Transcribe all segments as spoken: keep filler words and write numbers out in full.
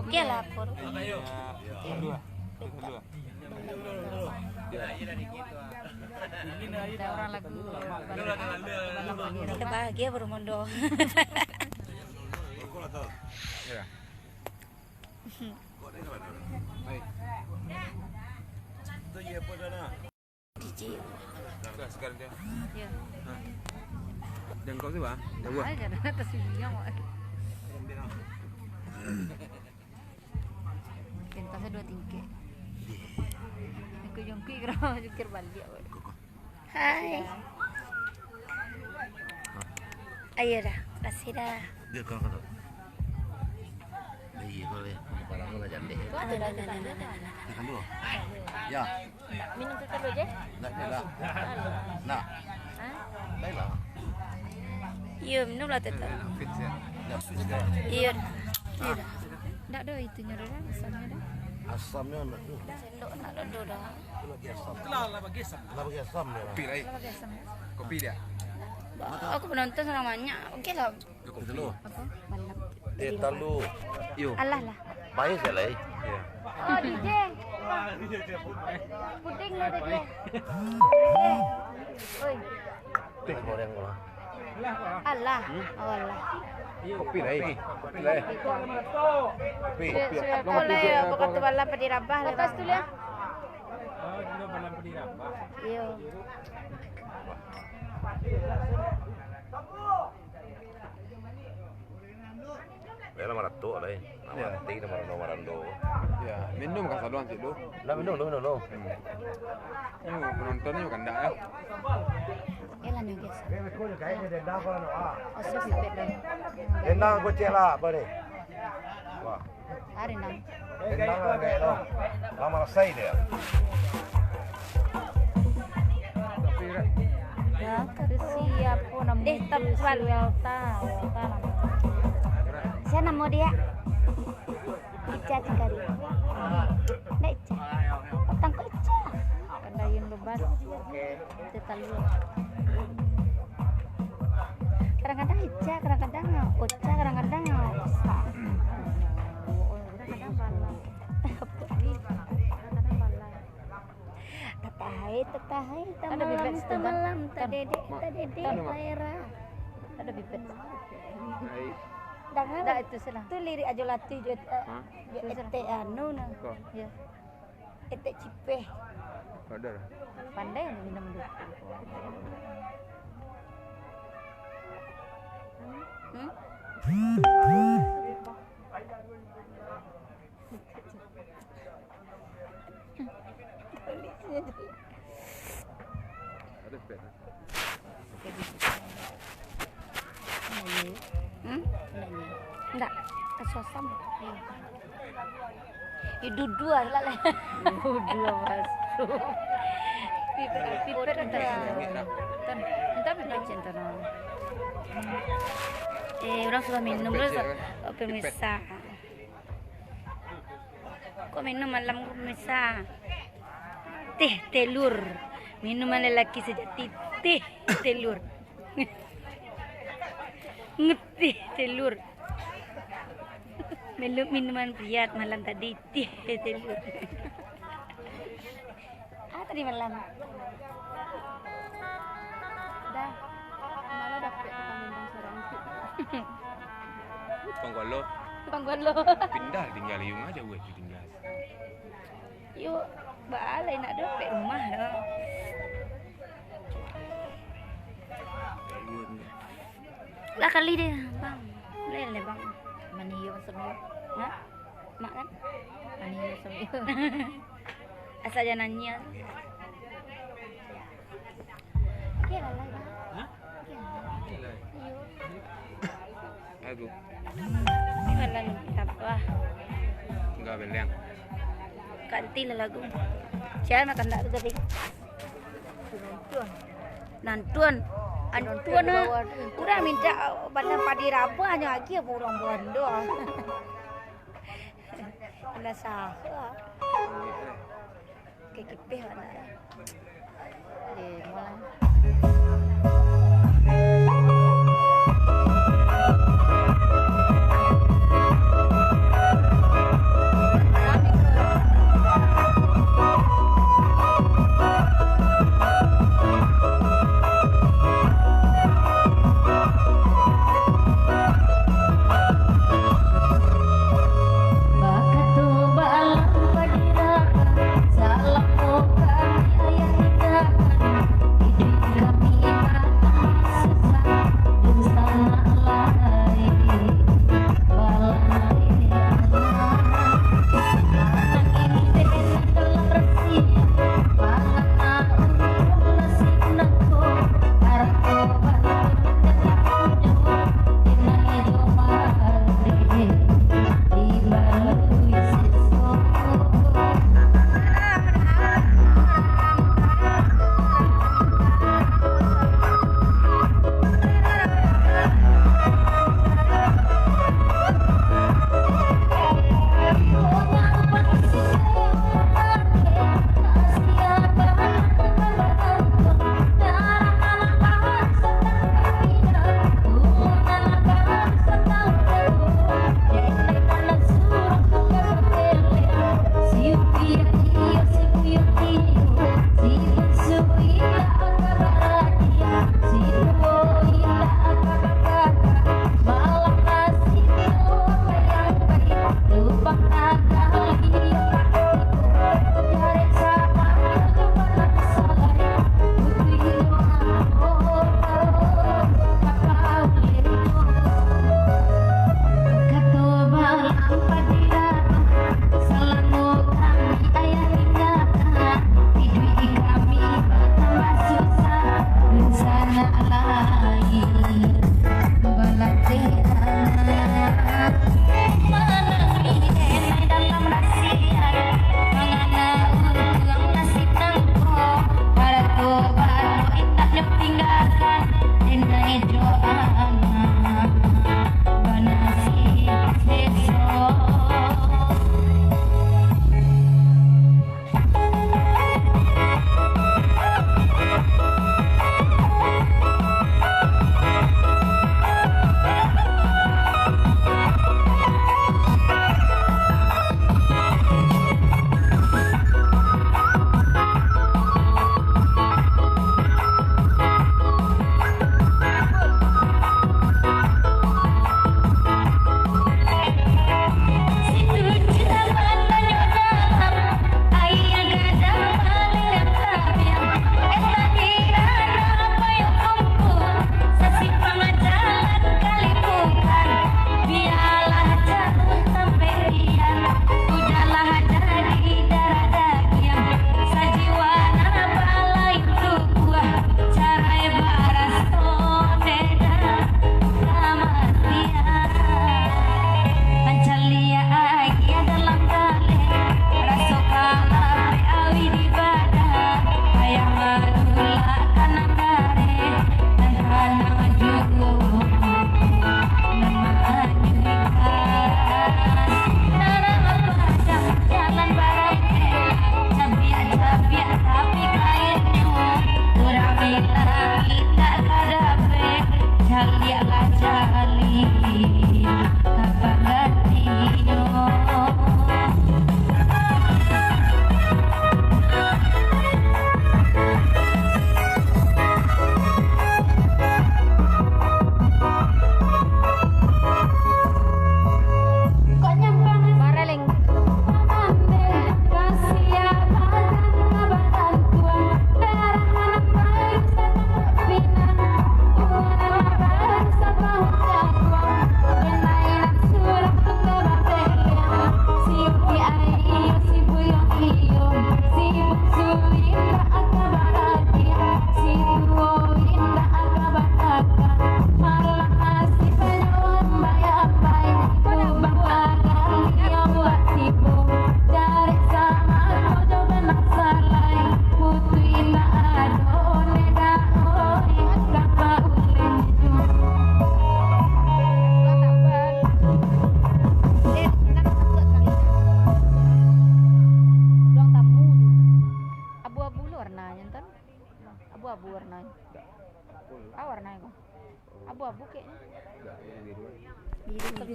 Oke lah, Pur. Ada orang lagu. Kita bahagia bermondo. D J. Sudah, sekarang dia. Ya. Ha. Dan kau tu, bah? Jauh, ah. Ay, jangan atas video, Mak. Pentas dua tingkat. Aku jongkok, kira jungkir balik, Mak. Hai. Ayo dah, kasih dah. Dia kau kata. Iya, kau lihat. Kepala kau lah cantik. Nah, nah, nah, nah, nah, nah. Dia kan dua. Ya. Minum teh dulu je. Nak je lah. Nak. Hah? Baiklah. Iyo, minum lah teh. Fix ya. Ya, fix ya. Iyo. Ah. Iyo dah. Ndak ado itunya dah, asamnya dah. Asamnya ndak tu. Sendok ndak ado dah. Itu lagi asam. Lah, lah bagi asam. Lah bagi asam dia. Kopi lai. Lah bagi asam. Kopi dia. Ba, aku penonton sangat banyak. Oke lah. Kopi dulu. Apa? Balap. Eh, talu. Yo. Alah lah. Baik saja lai. Iya. Oh, D J. Puding lo, D J. Oi. Teh goreng lah. Alah. Hmm? Oh, alah. Kopi lai. Kopi lai. Kopi. Sudah, sudah tahu lah ya, pokok tu malam padi rabah lah. Bakas tu lah. Oh, dulu malam padi rabah. Iyo. Baiklah, maratok lai. Nak mati, nak marando-marando. Ya, minum ka saluang cik tu. Lah, minum, minum, minum. Hmm. Ni penonton ni bukan ndak, ya? Yalah, ni biasa. Osok sipit dah. Dendang kocek lah, apa ni? Wah. Ari nang. Dendang lah kayak tu. Lama rasai dia. Ya, kesiap pun nama Deh, itu si Welta, Welta nama. Siapa nama dia? Ica Cikari. Ndak Ica. Petang kok Ica. Kandayin bebas. Tetalu. Kadang-kadang Ica, kadang-kadang Oca, kadang-kadang Osa. Kadang-kadang Bala. Kadang-kadang Bala. Tatahai, tatahai, tamalam, tadedek, tadedek, Laira. Ada bibit. Jangan. Dah, itu salah. Tu lirik Ajo Latuih jo, eh, jo Etek anu nah. Ya. Etek Cipeh. Ada lah. Pandai minum dulu. Hmm? Hmm? Ndak. Kesuasam. Ih, dudua lah lah. Dudua masuk. Pipet, pipet dah. Tan, entah pipet macam tu, no. Eh, orang sudah minum dulu, pemirsa. Kok minum malam ko, pemirsa? Teh telur. Minuman lelaki sejati, teh telur. Ngeteh telur. Melu minuman pria malam tadi, teh telur. Ah, tadi malam. Dah. Malah dapek tukang gendang surang. Tukang gualo. Tukang gualo. Pindah tinggal di rumah jauh tu tinggal. Yo, baalai nak dapek rumah tu. Lah kali dia, bang. Boleh lah, bang. Mani yo masuk dulu. Ha? Mak kan? Mani yo masuk dulu. Asal jangan nanya. Oke lah, lah, bang. Ha? Oke lah. Oke lah. Iyo. Aku. Ini malah ni, tak apa. Enggak, beleng. Kati lah lagu. Siapa makan tak tu tadi? Nantun. Antun, ah. Urang minta, ah, bana padi rabah nyo agi apo urang bando, ah. Alah saha, ah. Kekipeh anak, eh. Eh, mualah.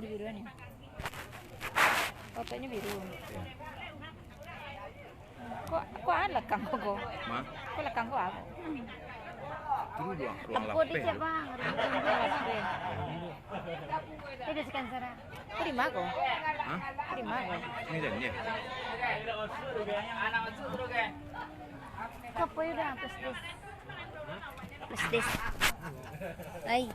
Biru ni. Fotonya biru. Kok, kok ada lekang kok? Hah? Kok lekang kok apa? Itu ruang, ruang lapeh tu. Bang. Lapeh. Ini dari Sikansara. Kok di mana kok? Hah? Kok di mana kok? Ini dan dia. Kok apa ya udah plus dis? Plus dis. Ai.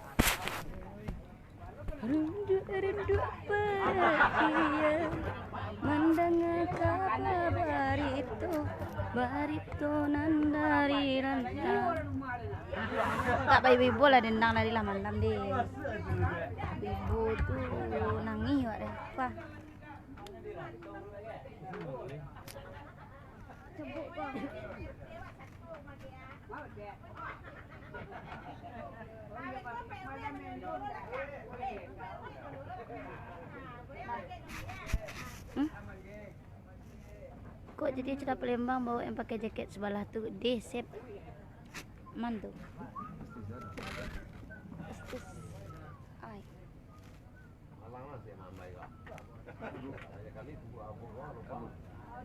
Rindu-rindu perhatian, mandanga kaba barito, barito nan dari rantau. Tak, ibu-ibu lah dendang tadi lah malam deh. Ibu tu nangih wak deh. Wah. Hmm? Kok jadi cerita Palembang bawa yang pakai jaket sebelah tu deh, Sep? Man tu. Estes. Ai.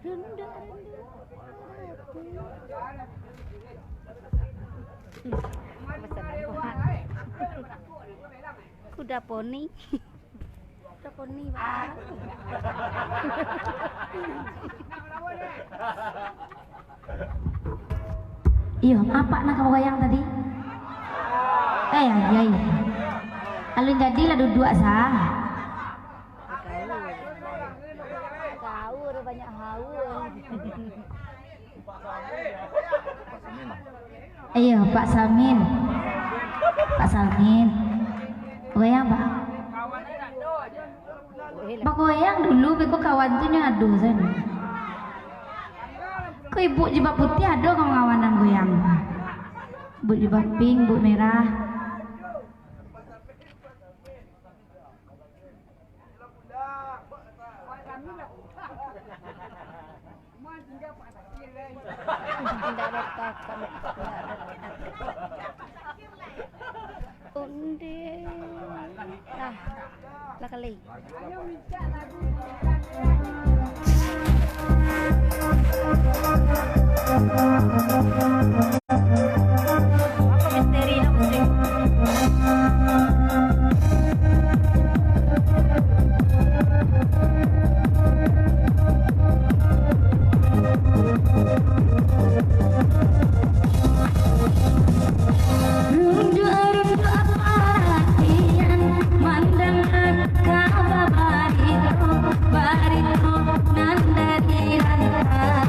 Rindu, rindu. Kuda poni. Kuda poni, Pak. Iyo, apak nak ka bagoyang tadi? Eh, ayai. Alun jadilah duduak, sa. Kau, kau banyak hawa. Iyo, Pak Samin. Pak Samin. Goyang, Pak. Bagoyang dulu, beko kawan tu nyo ado sajo. Ko ibu jilbab putiah ado kawan-kawan nan goyang. Ibu jilbab pink, ibu merah. Indak ada takkan, indak ada takkan. Onde. Nah, lah kali. Apa misteri nak pusing? Rundu-rundu paratian, mandanga kaba barito, barito nan dari rantau.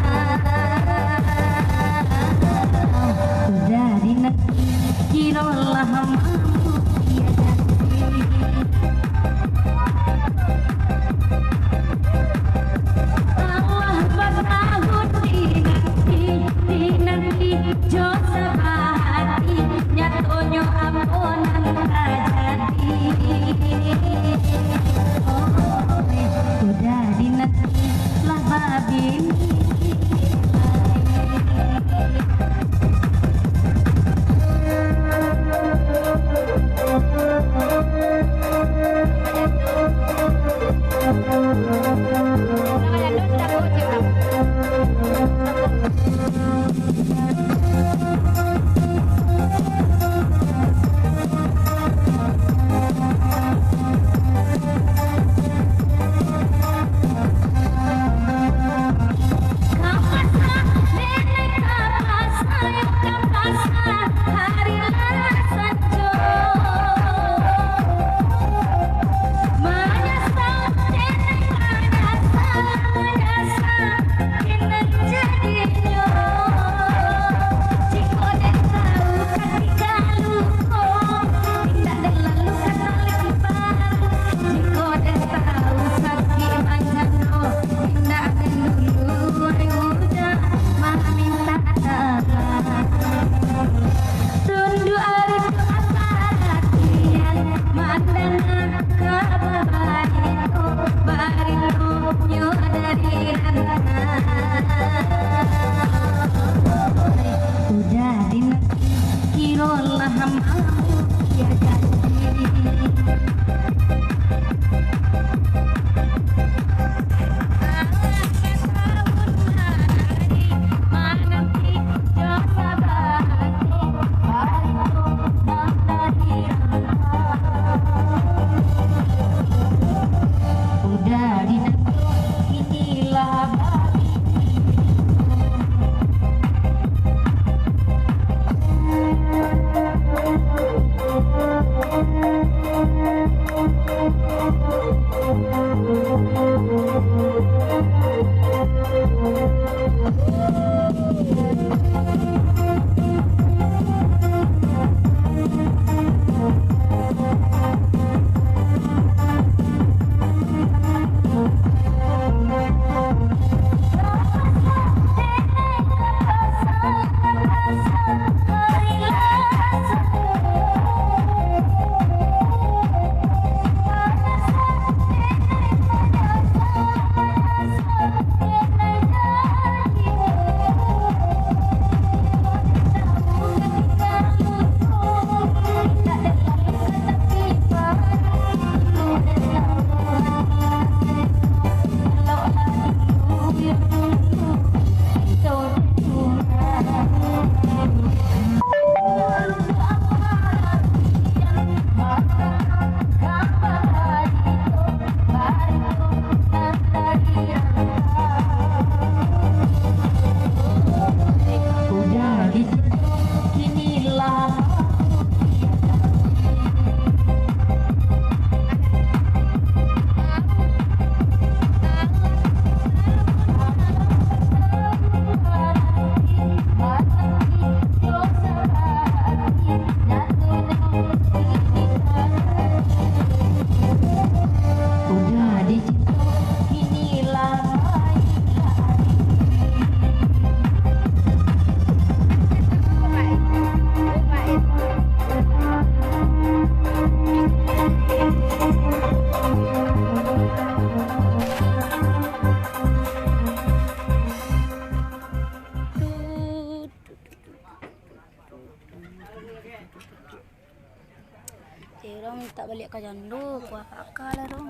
Eh, urang mintak baliak ka jando, kuah kaka lah tu.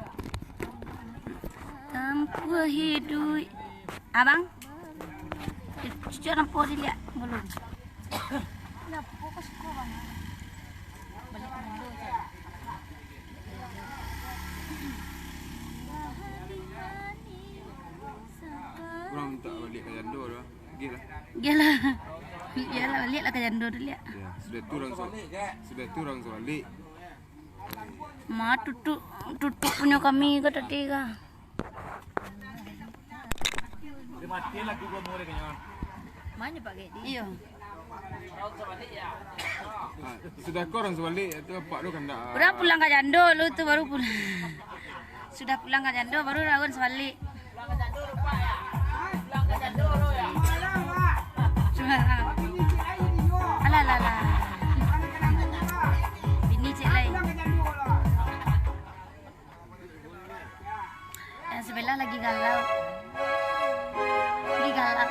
Tampuah hiduik. Abang? Cucuk nampak diliak belum? Baliak ka jando je. Urang mintak baliak ka jando tu. Gila. Gila. Iyolah, baliak lah ka jando dulu, ya. Ya, sudah tu urang sa-, sudah tu urang sabalik. Ma, tutup, tutup punyo kami ka tadi ka. Iyo. Ah, sudah ko urang sabalik, tu apak tu kandak, ah. Urang pulang ka jando dulu tu, baru pulang. Sudah pulang ka jando, baru urang sabalik. Alah, alah, alah. Bini cek lai. Yang sebelah lagi galau. Lagi galau.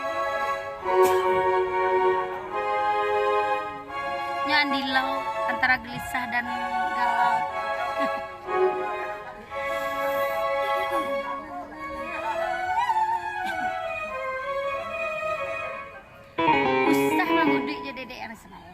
Nyo andilau antara gelisah dan galau. Usah manguduik jo dedek yang sebelah.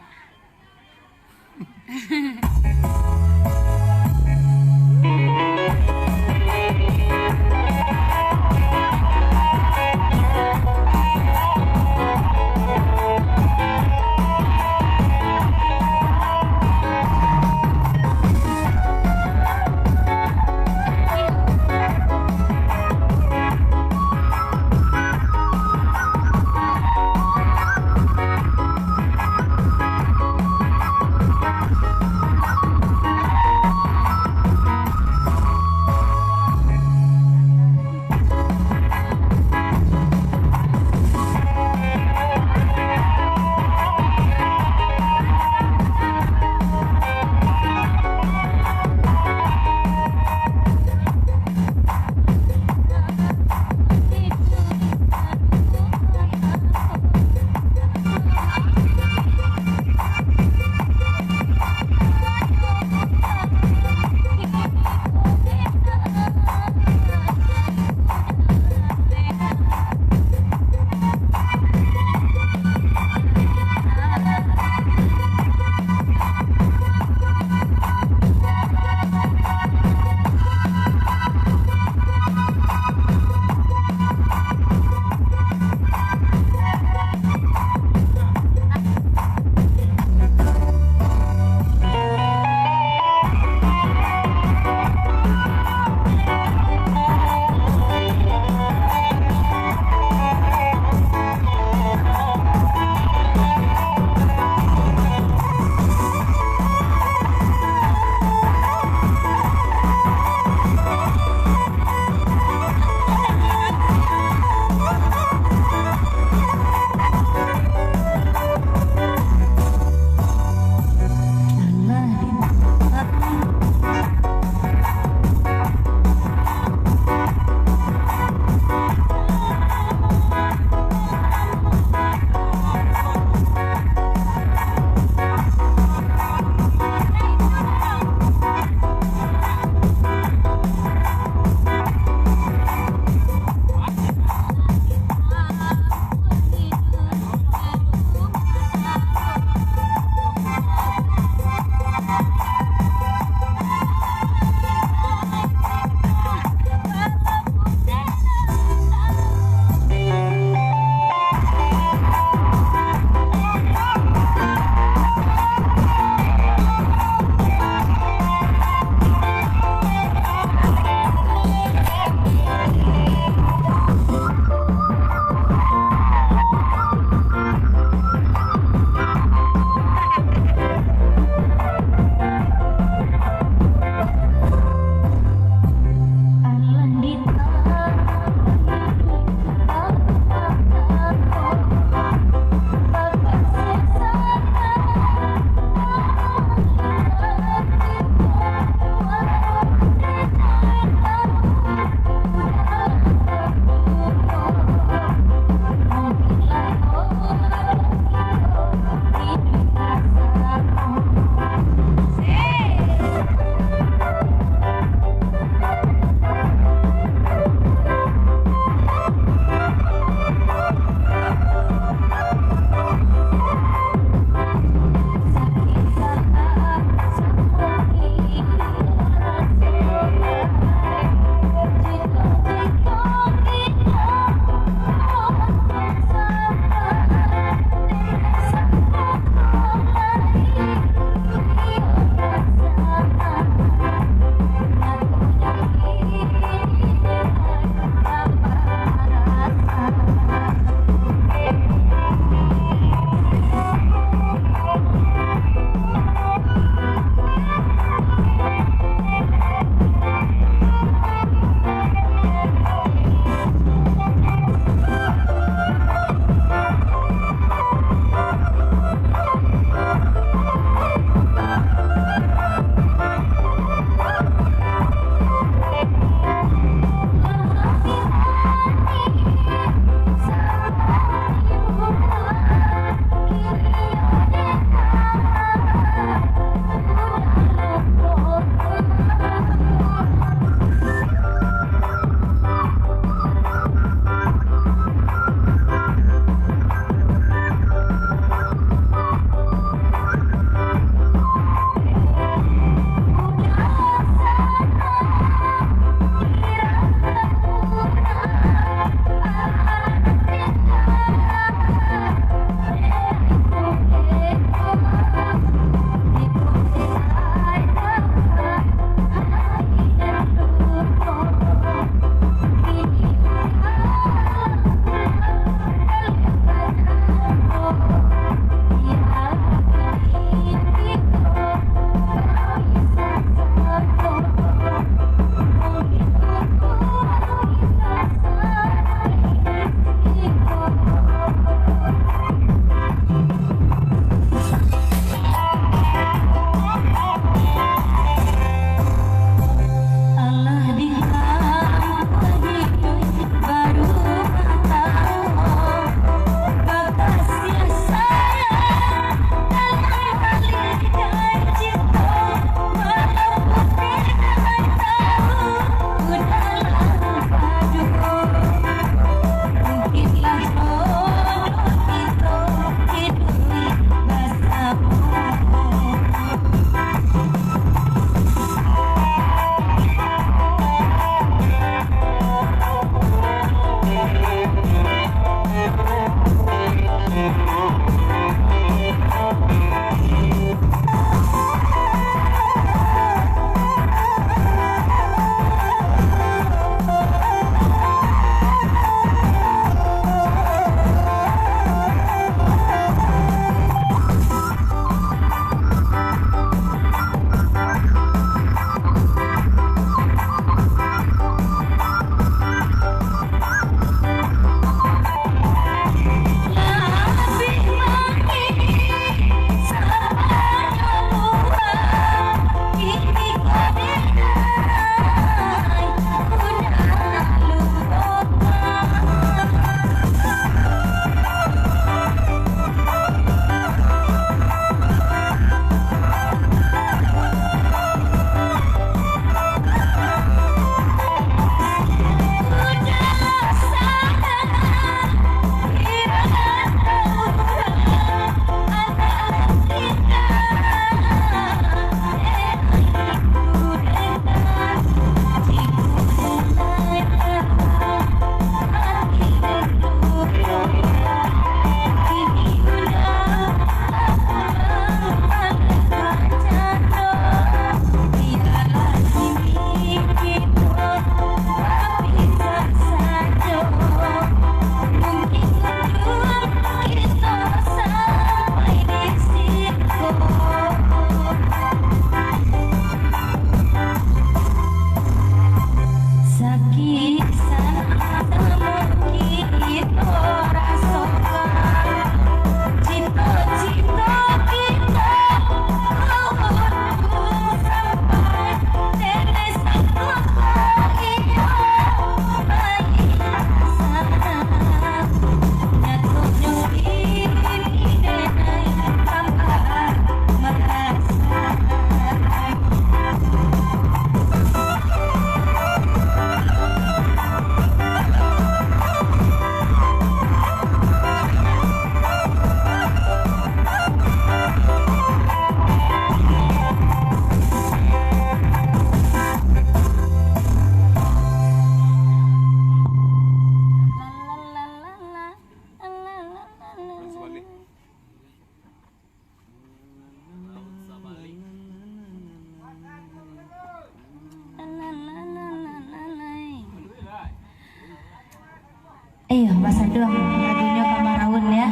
Iyo, basaduang lagunyo Kamah Raun, ya.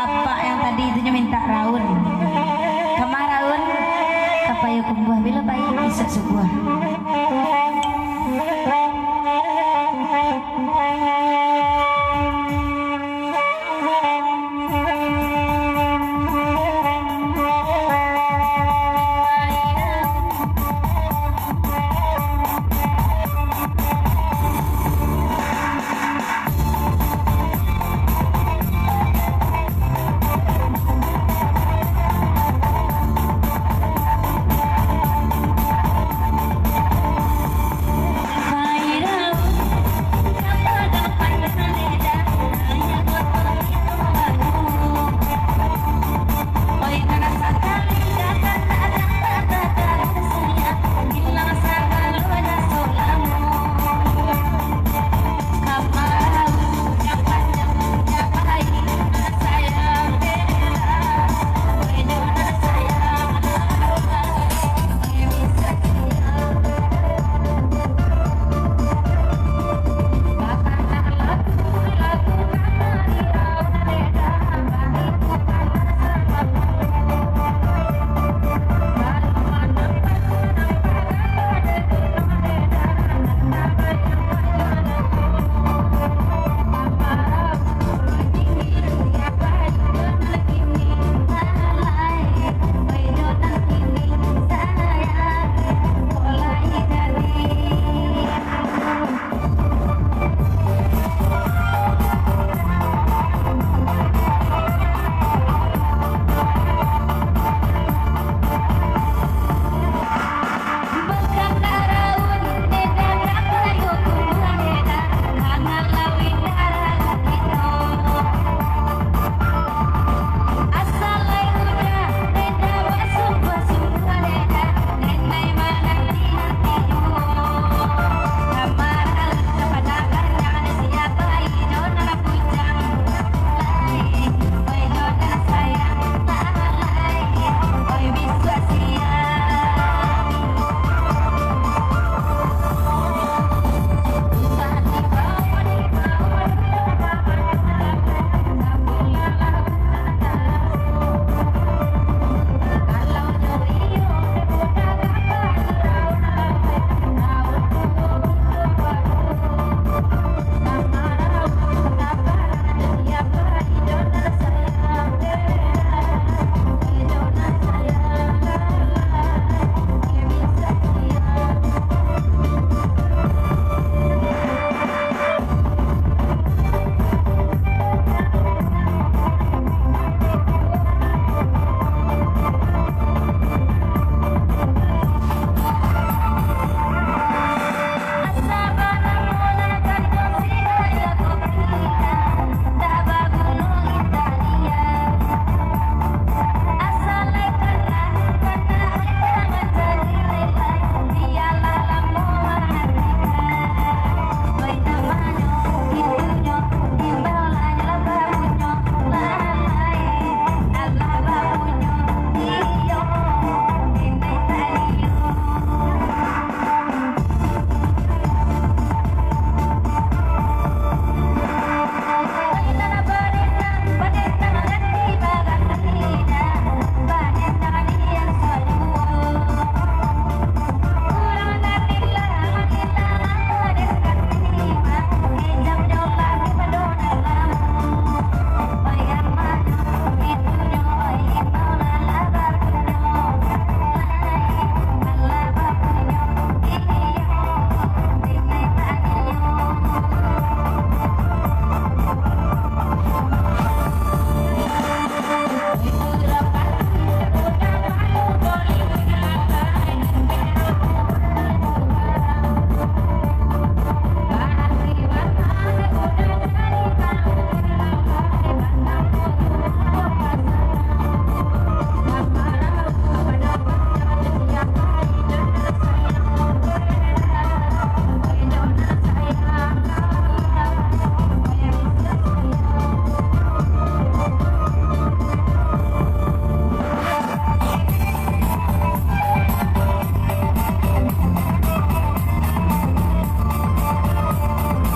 Apak yang tadi tu nyo mintak raun. Kamah Raun, ka payo kumbuah, bilo payi? Isuak subuah.